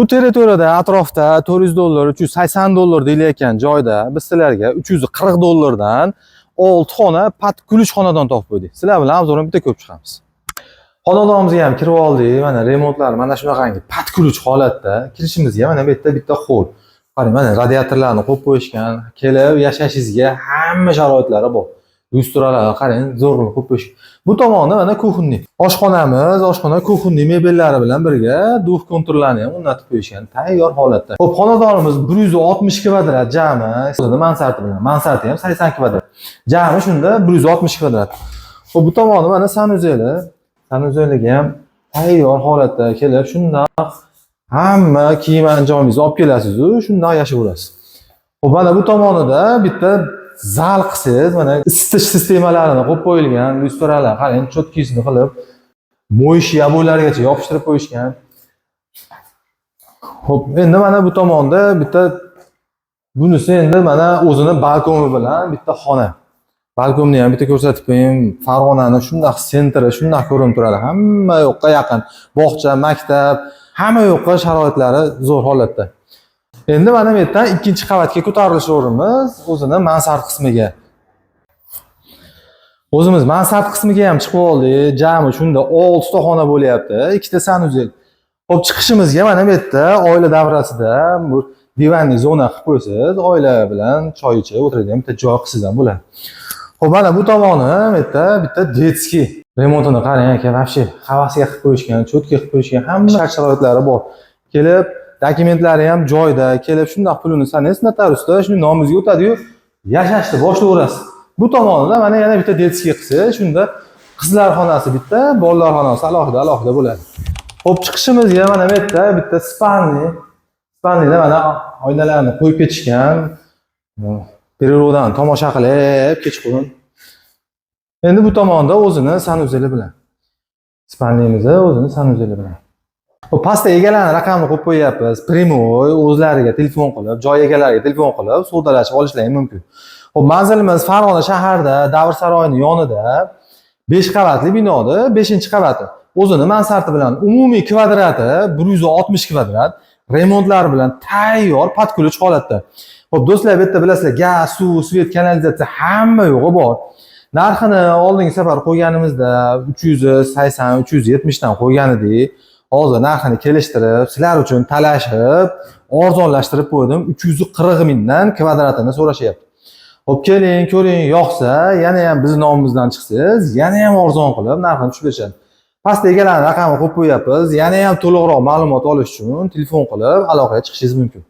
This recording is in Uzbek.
Bu territoriyada atrofda 400 dollar, 380 dollar deyilayotgan joyda biz sizlarga 340 dollardan 6 xona под ключ xonadon topib qo'ydik. Sizlar bilan обзор ni bitta ko'rib chiqamiz. Xonadonimizga ham kirib oldik. Mana remontlar mana shunaqangi под ключ holatda. Kirishimizga mana bu yerda bitta xoll. Qarang, mana radiatorlarni qo'yib qo'yishgan. Kelib yashashingizga hamma sharoitlari bor. Lyustralarni qarang, zo'r qilib qo'yib qo'yishgan. Bu tomonda mana кухонный. Oshxonamiz, oshxona кухонный mebellari bilan birga двухконтур larni ham o'rnatib qo'yishgan, tayyor holatda. Xo'p, xonadonimiz 160 kvadrat jami, o'zini mansardi bilan. Mansardi ham 80 kvadrat. Jami shunda 160 kvadrat. Xo'p, bu tomoni mana санузел i. Санузел iga ham tayyor holatda kelib, shundoq hamma kiyim anjomingizni olib kelasiz-u, shundoq yashayverasiz. Xo'p, mana bu tomonida bitta zal qilsangiz, mana isitish sistemalarini qo'yib qo'yilgan, lyustralar, qarang, чёткий sini qilib, моющий обой largacha yopishtirib qo'yishgan. Xo'p, endi mana bu tomonda bitta, bunisi endi mana o'zini balkoni bilan bitta xona. Balkonni ham bitta ko'rsatib qo'ying. Farg'onani shundoq центр i shundoq ko'rinib turadi. Hamma yoqqa yaqin. Bog'cha, maktab, hamma yoqqa sharoitlari zo'r holatda. Endi mana bu yerdan ikkinchi qavatga ko'tarilishaveramiz, o'zini mansard qismiga. O'zimiz mansard qismiga ham chiqib oldik. Jami shunda 6 ta xona bo'lyapti. Ikkita санузел. Xo'p, chiqishimizga mana bu yerda oila davrasida bu диванный zona qilib qo'ysangiz, oila bilan choy ichib o'tiradigan bitta joy qilsangiz ham bo'ladi. Xo'p, mana bu tomoni bu yerda bitta детский. Remontini qarang aka, вообще havasga qilib qo'yishgan, чётко qilib qo'yishgan, hamma shart sharoitlari bor. Kelib dokumentlari ham joyida, kelib shundoq pulini sanaysiz notariusda, shuni nomingizga o'tadi-yu, yashashni boshlayverasiz. Bu tomonida mana yana bitta детский qilsangiz, shunda qizlar xonasi bitta, bolalar xonasi alohida alohida bo'ladi. Xo'p, chiqishimizga mana bu yerda bitta спальный. Спальный da mana oynalarni qo'yib ketishgan. Природа ni tomosha qilib kechqurun. Endi bu tomonda o'zini санузел i bilan. Спальный mizni o'zini санузел i bilan. Bu pastda egalarni raqamini qo'yib qo'yyapmiz. Прямой o'zlariga telefon qilib, joy egalariga telefon qilib, savdolashib olishlari mumkin. Xo'p, manzilimiz Farg'ona shaharida, Davr saroyining yonida 5 qavatli binoda 5-qavati. O'zini mansardi bilan umumiy kvadrati 160 kvadrat, remontlari bilan tayyor под ключ holatda. Xo'p, do'stlar, bu yerda bilasizlar, gaz, suv, свет, kanalizatsiya hamma yo'g'i bor. Narxini oldingi safar qo'yganimizda 380, 370 dan qo'ygan edik. Hozir narxini kelishtirib, sizlar uchun talashib, arzonlashtirib qo'ydim. 340 mingdan kvadratini so'rashyapti. Xo'p, keling, ko'ring, yoqsa, yana ham bizni nomimizdan chiqsangiz, yana ham arzon qilib narxini tushib berishadi. Pastda egalarning raqamini qo'yib qo'yapmiz. Yana ham to'liqroq ma'lumot olish uchun telefon qilib aloqaga chiqishingiz mumkin.